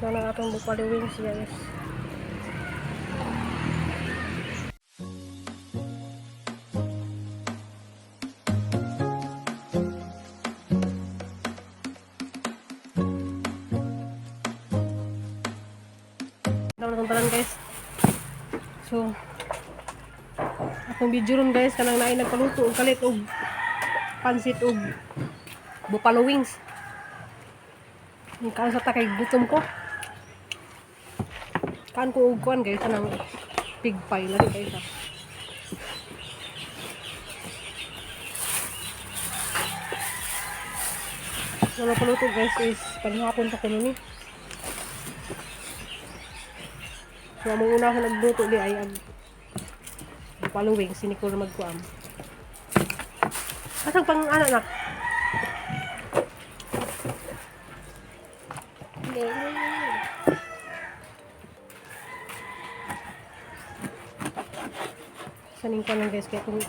So nang atong buffalo wings, guys. Ito na itong tanan, guys. So, akong video ron, guys, kanang naay nagpaluto og kalit og pansit og buffalo wings. Ang kaan sa takay gutom ko. Kaan ko og kuan, guys, kanang pig pie lagi guys, ah. So, napaluto, guys, is panghapon pa ko nun eh. So, among una ko nagluto di ay ang buffalo wings, si Nicole magkuam. Asang pang anak nak? Saning ko lang, guys, kaya kung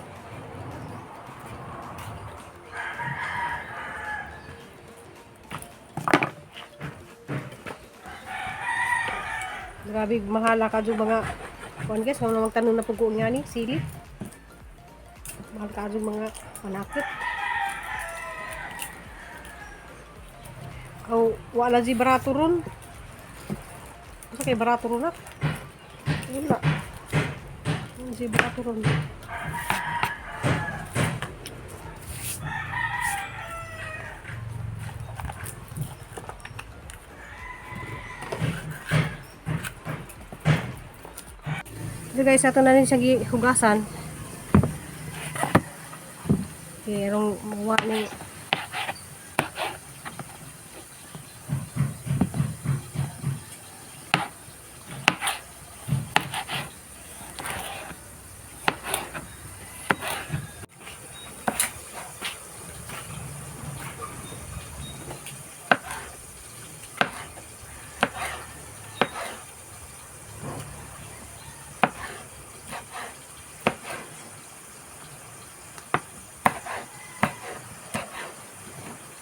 grabe mahala ka dyan mga kuan, guys, kung magtanong na pug ko nga ni sili. Mahal ka dyan mga manakit. Aw, wala di barato ron. Asa kay barato ron nak? Wala. Wala di barato ron. So guys, ato na rin siya gihugasan. Okay, rong makuha ni.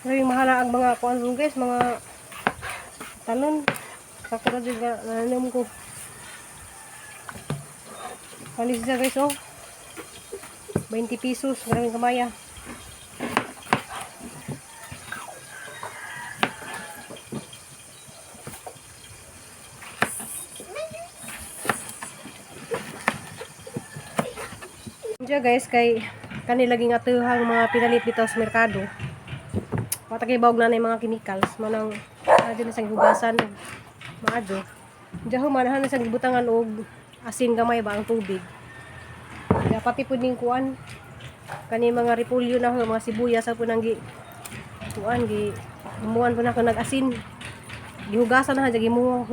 Pero yung mahala ang mga kuan ron, guys, mga talon. Sakto na dyan nga, nananom ko. Panis siya, guys, oh. 20 pesos, maraming kamaya. Diyan, guys, kay kanila ging atuhang mga pinalit dito sa merkado. Patagay bawg na na yung mga chemicals. Manang adyo na siyang hugasan. Maadyo. Diyan humanahan na siyang gibutangan og asin gamay ba ang tubig. Kaya pati po ning kuan kani mga repolyo na ho, mga sibuyas sa po nang gi kuan gi humuan po na ako nag-asin. Gihugasan na ha,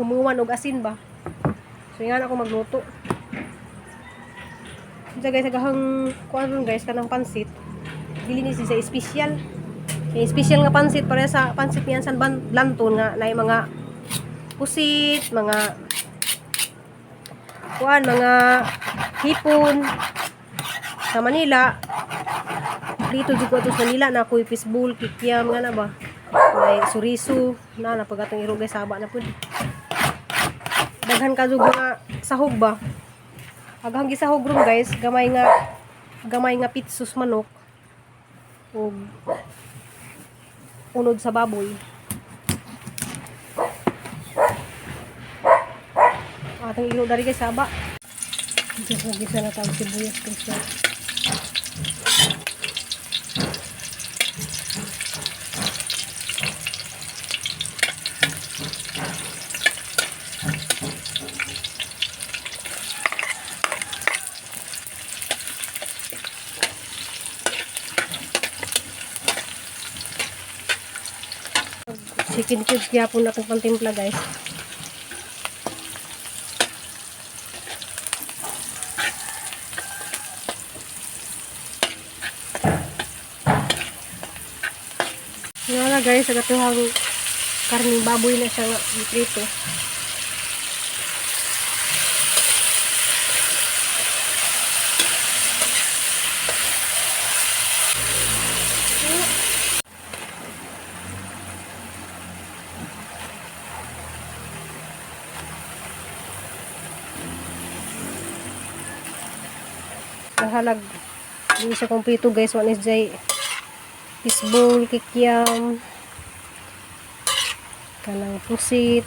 humuan og asin ba. So nga na ako magluto. Diyan, guys, agahang kuan ron, guys, kanang pansit. Dili ni siya espesyal. May espesyal nga pansit para sa pansit niyan sa Lanton nga naay mga pusit, mga kuan, mga hipon sa Manila. Dito jud ko ato sa Manila na ako'y fishbowl, kikiam nga na ba. May suriso na napagatong iro, guys, saba na pud. Daghan ka jud mga sahog ba. Aghang gisahog ron, guys, gamay nga pitsus manok ug unod sa baboy. Atong ilo dari, guys, saba. Dito gisa na tawag sibuyas, guys. Chicken cubes gyapon na itong pantimpla, guys. Nga na, guys, sa gatuhang karning baboy na siya nga giprito. halag di siya kompleto, guys. One is jay fishbowl, kikiam, kanang pusit,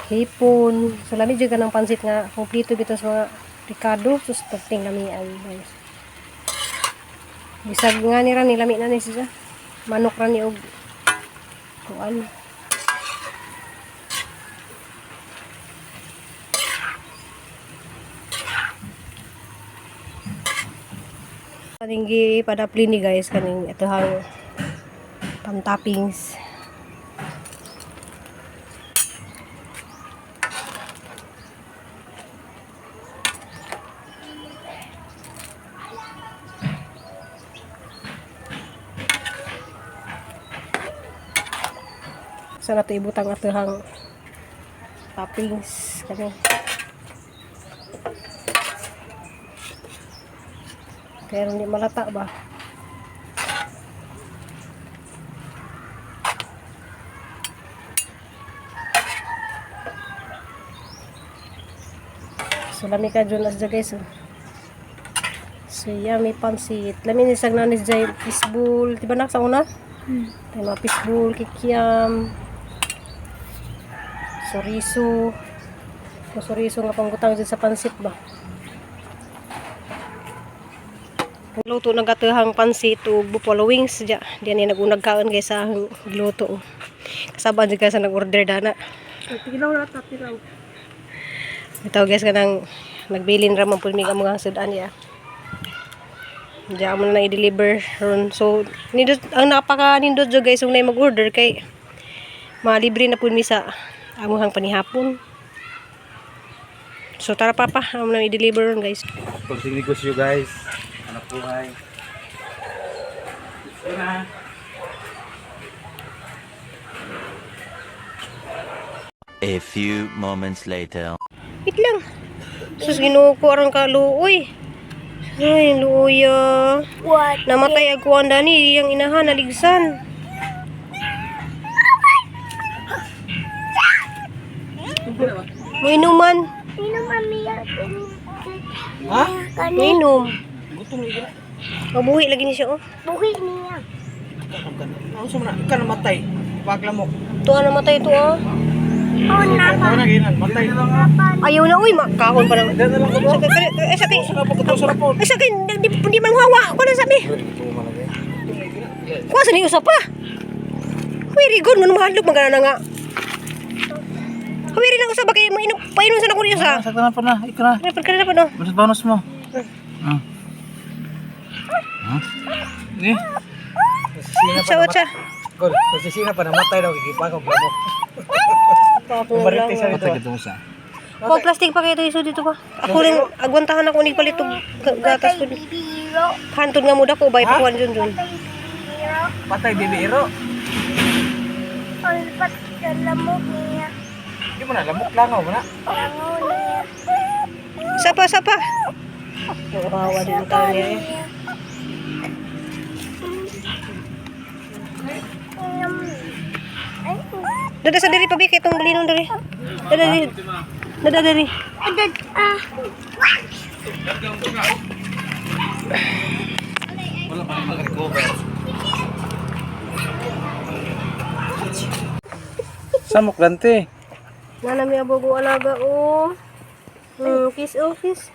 hipon. So lami jud kanang pansit nga kompleto bitaw sa mga ricado. Sus, perting lamian, guys. Bisag nga ni ra ni lami na ni siya. Manok ra ni og kuan. Kaning gi padapli ni, guys, kaning itohang pang-toppings. Sa nato ibutang atohang toppings kani. Pero hindi malata ba? So lami ka dyan as guys. Oh. So yummy pansit. Lami ni sag nanis jay fishbowl. Diba nak sa una? Tayo mga fishbowl, kikiam, soriso. Soriso nga panggutang dyan sa pansit ba? Luto ng gatahang pansit ug buffalo wings diya. Diyan ni nagunag kaon guys sa ang giluto. Kasabaan jud sa nag-order dana. Tilaw na ta, tilaw. Bitaw, guys, kanang nagbilin ra man pud mig ang mga sudan niya. Diya mo na i-deliver ron. So nindot ang napaka nindot jud, guys, kung nay mag-order kay malibre na pud mi sa amuhang panihapon. So tara, papa, amo na i-deliver ron, guys. Konting negosyo, guys. Anak buhay. Let's go na. A few moments later. Wait lang. Sus, Ginoo ko aron ka luoy. Ay, luoy ah. What? Namatay ako ang dani, iyang inahan naligsan. Mainuman. Sino mami? Ha? Mainom. Gutom ni ka. Mabuhi lagi ni siya oh. Buhi niya. Ano sa mana? Ikaw namatay. Paglamok. Tuwa namatay to ah. Oh, napa. Ano na ginan? Matay. Ayaw na uy, makahon pa lang. Dala lang ko. Sa eh, sa Sa na po sa po. eh, sa di, di, di man hawa. Ko na sabi. Kuha sa niyo pa. Very good man mahadlok magana na nga. Very lang usab kay mainom painom sa nako niyo sa. Sakta na pa na. Ikaw na. Dapat ka na dapat no. Bonus bonus mo. Ah. Ni? Sa otsa. Gol, sisina pa namatay daw gigipang og lamok. Marites sa dito. Patay sa. Kuha plastic pa kayo ito dito pa. Ako rin agwantahan ako ni palit og gatas ko. Bibiro. Hantod nga muda ko bay pakuan jun jun. Bibiro. Patay baby ero. All pat sa lamok niya. Di mo na lamok langaw mo na. Langaw niya. Sapa sapa. Kawawa din tayo niya eh. Ay, Dada sa diri pabi kay itong balinon diri. Dada diri. Dada diri. agad ah. Wala pa mag-recover. Samok lante. Nana mi abogo alaga oh. Kiss oh, kiss.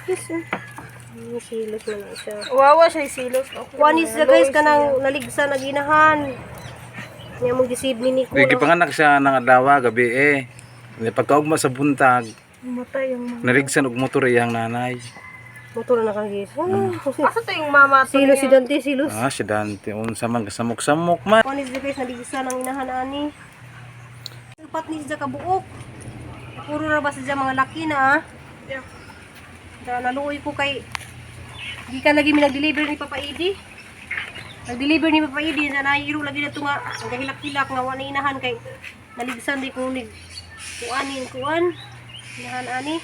Kiss oh. Silos man na siya. Wawa siya silos. One is the guys kanang naligsa naginahan. Nya mong gisib ni Nico. Di gipanganak siya ng adlaw gabi eh. Di pagkaugma sa buntag, Matay yung mama. narigsan og motor iyang nanay. Motor na kang gis. Oh, Asa to yung mama? silos si Dante, silos. Ah, si Dante unsa man kasamok-samok man. One is the guys naligsa ng inahan ani. Upat ni siya kabuok. Puro ra ba siya mga laki na ah. Yeah. Da naluoy ko kay gikan lagi mi nag-deliver ni Papa Idi. Nag-deliver ni Papa Idi na nairo lagi na to nga ang gahilak-hilak nga wa na inahan kay naligsan di ko nig kuanin kuan inahan ani.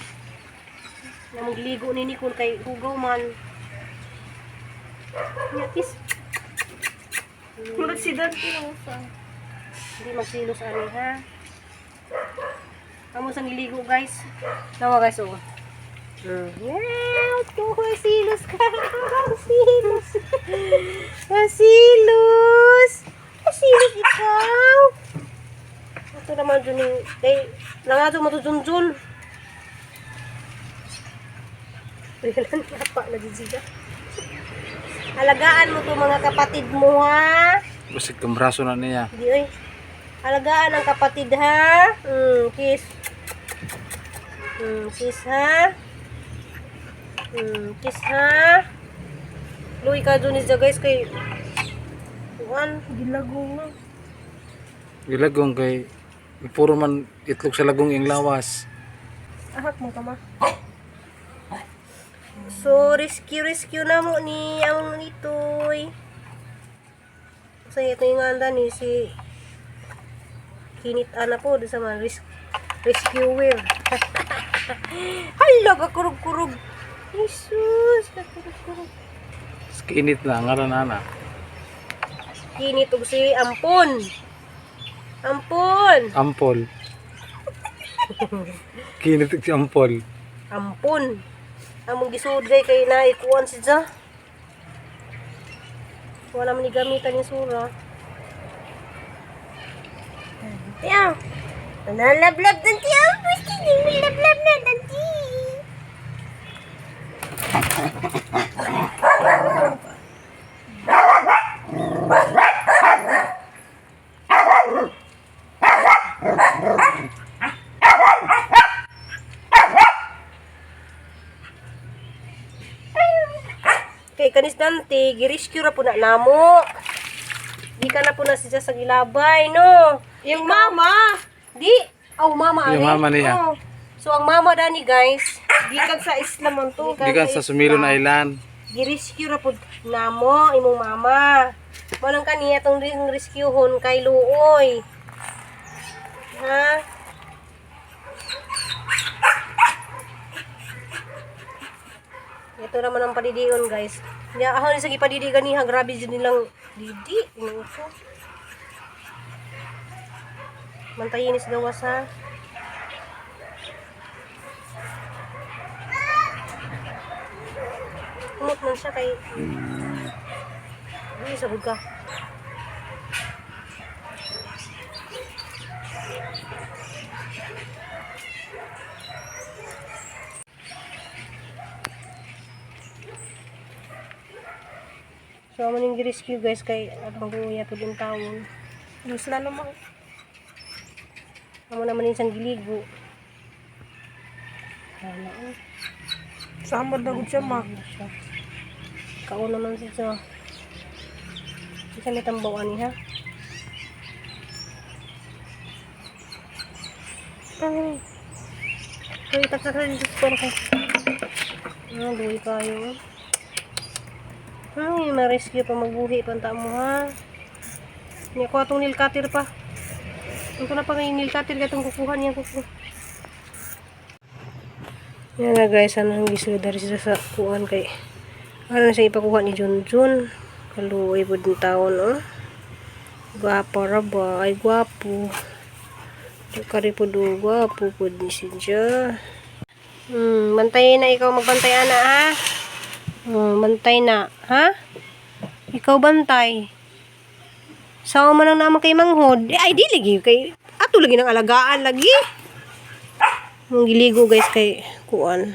Na magligo ni Nicole kay hugaw man. Yatis, Murag si Dante yung usa. hindi magsilos ani ha. Amo sang giligo, guys. Nawa, guys, oh. Meow! Tuh, silos ka. Silos. Silos. Silos ikaw. Ito naman dun yung... Kay, langato mo to Junjun. Wala napa na din siya. Alagaan mo to mga kapatid mo, ha? Basig kambraso na niya. Di, oy. Alagaan ang kapatid, ha? Kiss. Kiss, ha? Kiss, ha? Luwi ka dun siya, guys, kay... Kuan. Gilagong na. Gilagong kay puro man itlog sa lagong ing lawas. Ahak mo ka ma. So, rescue, rescue na mo ni ang itoy. So, ito yung anda ni si Kinit ana po doon sa mga rescuer. Hala, kakurog-kurog. Jesus, kakurog-kurog. Init na ngaran ana. Kinit og si Ampon. Ampon. Ampol. Kinit si ampol. Ampon. Among gisuod kay kay naikuan si Ja. Wala man ni gamitan yung sura. Tiyaw. Nalablab ng tiyaw. Gusto niyo lablab na danti. Kay kanis Dante, girescue ra po na namo. Di ka na po na siya sa gilabay, no? Yung mama. Di! Aw, mama, Yung ani. mama niya. Oo. So, ang mama dani, guys, Gikan sa Islam man to. Gikan sa Sumilon Island. Girescue ra po namo imong mama. Manang kaniya tong rescuehon kay Luoy. Ha? Ito naman ang padidion, guys. Ya, ako ni sa gipadidi ganiha, grabe jud nilang didi. Inuuso. Mantayin is gawas ha. Umot man siya kay... Ay, sabog ka. So, amo ning rescue guys kay atong buya pud yung tawon. Diyos na naman. Amo naman yung isang giligo. Wala eh. Samad na gud siya ma. Ano siya. Kaon naman siya sa... Isa may tambaw ani ha. Ay. Uy, itaktak na dito sa ko. Ah, luwi kayo. Ay, ma-rescue pa magbuhi pa ang tao mo ha. Niya ko atong nail cutter pa. Ito na pa ngayon nail cutter katong kukuha niya kuko. Yan na guys, ano ang gisudar siya sa kuan kay ano na siya ipakuha ni Junjun. Kaluoy pud ng taon oh. Gwapo ra ba? Ay gwapo. Di ka rin pud oh, gwapo pud ni siya. Bantay na ikaw magbantay ana ha. Bantay na, ha? Ikaw bantay. Sama man lang naman kay manghod. Eh, ay di lagi kay ato lagi ng alagaan lagi. Mong giligo guys kay kuan.